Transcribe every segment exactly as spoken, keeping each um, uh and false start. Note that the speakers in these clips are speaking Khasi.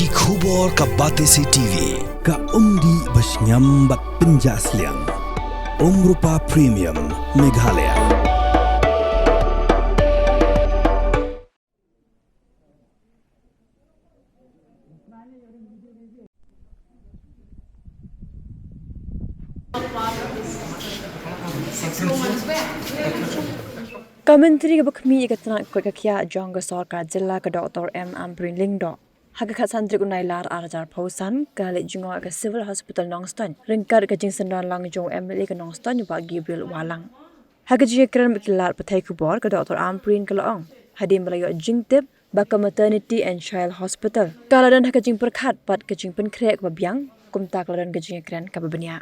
Ki khubor ka Batesi T V, ka umdih ba shngiam bad pynjah sliang. Umrupa Premium, Meghalaya. Ka Myntri kaba khmih ïa ka tnat koit ka khiah jong ka sorkar jylla, ka Doctor M Ampareen Lyngdoh, ha ka khatsan tarik u Nailar arhajar arphew san, ka la leit jngoh ïa ka Civil Hospital Nongstoiñ ryngkat ka jingsyndon lang jong u M L A ka Nongstoiñ, Bah Gabriel Wahlang. Ha ka jingïakren bad ki lad pathai khubor, ka Doctor Ampareen ka la ong, hadien ba la ïoh jingtip ba ka Maternity and Child Hospital ka la don ha ka jingpyrkhat bad ka jingpynkhreh kaba biang, kumta ka la don ka jingïakren kaba bniah.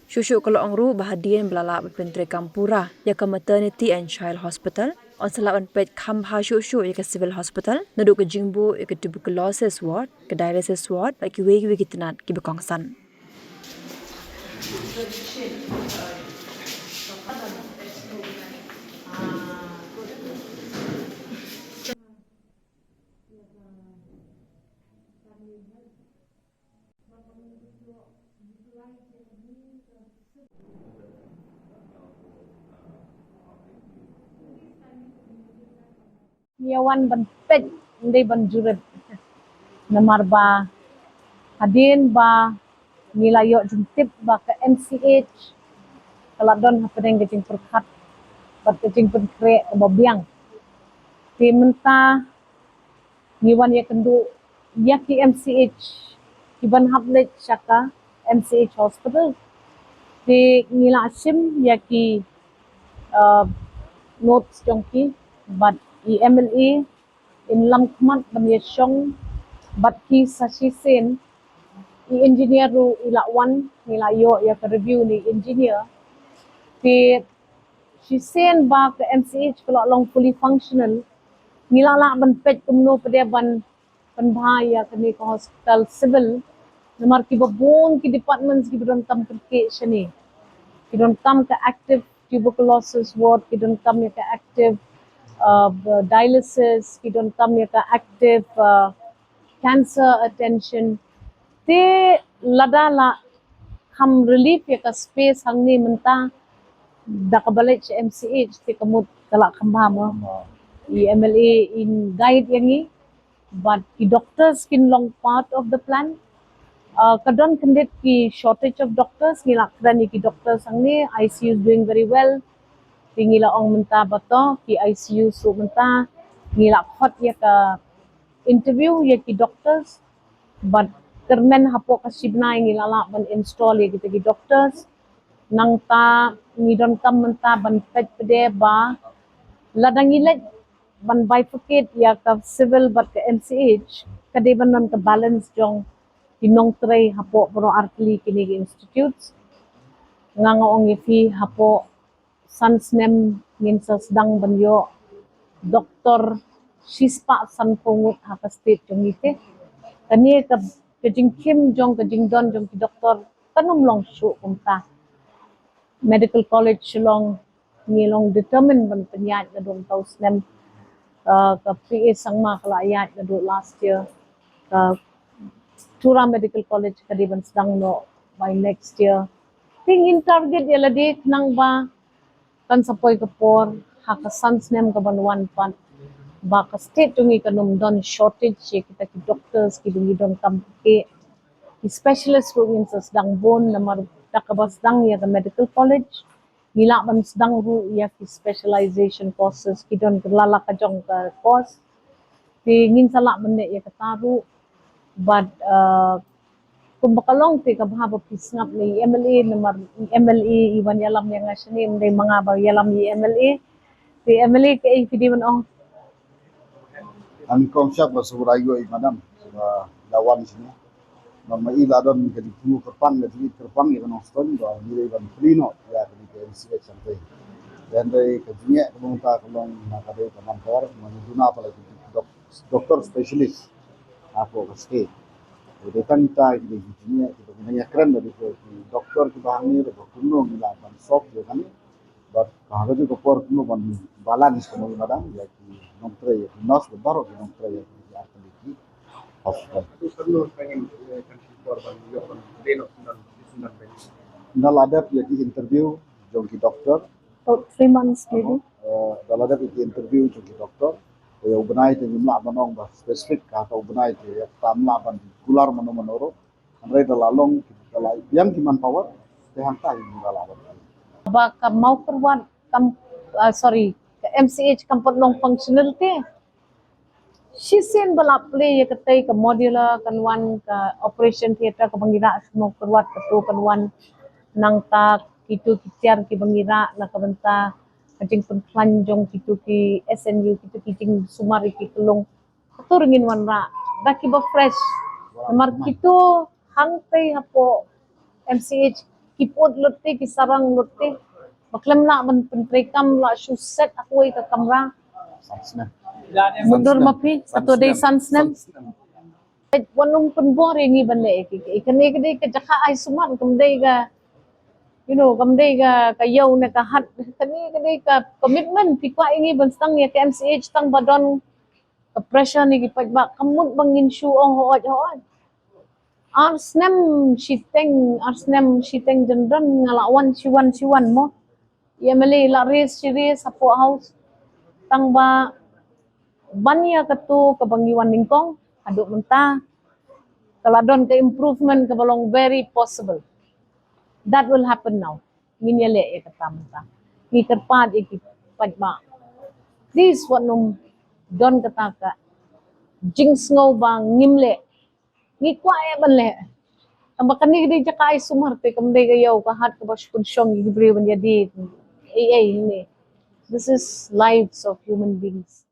Shuh shuh ka la ong ruh ba hadien ba la lah ban pyntreikam pura ïa ka Maternity and Child Hospital, yn sa lah ban peit kham bha shuh shuh ïa ka Civil Hospital, naduh ka jingbuh ïa ka tuberculosis ward, ka dialysis ward, bad kiwei kiwei ki tnat kiba kongsan. Ngi ïa wan ban peit, ym dei ban jurip. Namar ba hadien ba ngi la ïoh jingtip ba ka M C H ka la don hapdeng ka jingpyrkhat bad ka jingpynkhreh kaba biang. Te mynta ngi wan ïakynduh ïa ki M C H kiban hap leit sha ka M C H hospital. Te ngi la shim ïa ki, uh, notes jong ki, bad i M L A in lam khmat ban ïashong bad ki sa shisien. I engineer ruh i la wan, ngi la ïoh ïa ka review na i engineer. Te shisien ba ka M C H ka la long fully functional, ngi la lah ban peit kumno pat de ban pynbha ïa kane ka hospital civil. Namar kiba bun ki departments kiba donkam kyrkieh shane. Ki donkam ka active tuberculosis ward, ki donkam ïa ka active, uh, dialysis, ki donkam ïa ka active, uh, cancer attention. Te lada la kham relief ïa ka space hangne mynta da kaba leit sha M C H, te ka mut ka la kham bha mo. I M L A in guide ïa ngi, bad ki doctors kin long part of the plan. Uh, ka don kyndit ki shortage of doctors, ngi la kren ïa ki doctors hangne, I C U is doing very well. Te ngi la ong mynta ba to ki I C U ruh mynta ngi la khot ïa ka interview ïa ki doctors, bad kyrmen hapoh ka shibnai ngi la lah ban install ïa kita ki doctors. Nangta ngi donkam mynta ban peit pat de ba lada ngi leit ban bifurcate ïa ka civil bad ka M C H, ka dei ban don ka balance jong ki nongtrei hapoh baroh artylli kine ki institutes. Nga nga ong ïa phi, hapoh san snem ngin sa sdang ban ïoh doktor shispah sanphew ngut ha ka state jong ngi te. Kane ka, ka jingkhim jong, ka jingdon jong ki doktor kan ym long shuh kumta. Medical College Shillong ngi long determined ban pynïaid naduh mynta u snem. Uh, ka P A Sangma ka la ïaid naduh last year. Ka Tura Medical College ka dei ban sdang noh by next year. Te ngin target ïa lade khnang ba kan sa poi ka por ha ka san snem kaban wan pat ba ka state jong ngi kan ym don shortage ïa kita ki doctors kiba ngi donkam kyrkieh. Ki specialist ruh ngin sa sdang bun namar da kaba sdang ïa ka Medical College ngi lah ban sdang ruh ïa ki specialization courses, ki don kylla la ka jong ka course. Te ngin sa lah ban leh ïa kata ruh. Bad, uh, kumba ka long te ka bha ba phi sngap na i M L A, namar i M L A i wan ïalam ïa nga shane, ym dei ma nga ba ïalam i M L A. Te M L A kaei phi dei ban ong? Ani kong shap ba sura ïoh i madam, sura la wan shane. Ba ma i la don ka jingthmu kyrpang, ka jingïeit kyrpang ïa ka Nongstoiñ, ba ngi dei ban plie noh ïa ka M C H shane. Hynrei ka jingeh ka long ta ka long na ka dei ka manpower, ma ngi duna pala ki dok-, doctor specialist hapoh ka state. Dei tang ita ki dei ki jingeh, ki dei ki nang ïakren da ki doktor kiba hangne, da ba kumno ngi lah ban solve ïa kane. Bad ka ha kajuh ka por kumno ban balance kumno i madam ïa ki nongtrei, ïa ki nurse, da baroh ki nongtrei, ïa ki artylli ki. Nga la dep ïa ki interview jong ki doktor. About three months maybe. Nga la dep ïa ki interview jong ki doktor. Ïa u bnai te ngim lah ban ong ba specific ka, ka u bnai te ïa ka ngim lah ban kular mano mano ruh. Hynrei da la long, da la biang ki manpower te hangta hi ngim lah ban. Ba ka Mawkyrwat kam, uh, sorry, ka M C H kam pat long functional te. Shisien ba la plie ïa katei ka modular kan wan, ka operation theatre kaba ngi rah sha Mawkyrwat, kato kan wan nangta kito ki tiar kiba ngi rah na ka bynta ka jingpynkhlaiñ jong kito ki S N U, kito ki jingsumar ïa ki kyllung. Kato ruh ngin wanrah da kiba fresh. Namar kito hangtei hapoh M C H ki pud lut te, ki sarong lut te. Ba khlem lah ban pyntreikam, lah shu set ha kawei ka kamra. Mutdur ma phi, kato dei san snem. Wat nym pynbor ïa ngi ban leh ïa ki. Kane ka dei ka jaka ai sumar, kam dei ka, you know, kam dei ka, ka ïew ne ka hat. Kane ka dei ka commitment. Phi kwah ïa ngi ban sdang ïa ka M C H tang ba don ka pressure na ki paidbah, kam mut ba ngin shu ong hooid hooid. Ar snem shiteng, ar snem shiteng jynrong nga la wan shi wan shi wan mo. Ïa, ma lei la raise shi raise hapoh House. Tang ba ban ïa kato kaba ngi wan nyngkong haduh mynta ka la don ka improvement kaba long very possible. That will happen now. Ngin ïaleh ïa kata mynta. Ngi kyrpad ïa ki paidbah, please wat nym don kata ka jingsngew ba ngim leh. Ngi kwah ïa ban leh. Tang ba kane ka dei jaka ai sumar te, kam dei ka ïew ka hat kaba shu pynshong ïa ki briew ban ïadie ei ei ne. This is lives of human beings.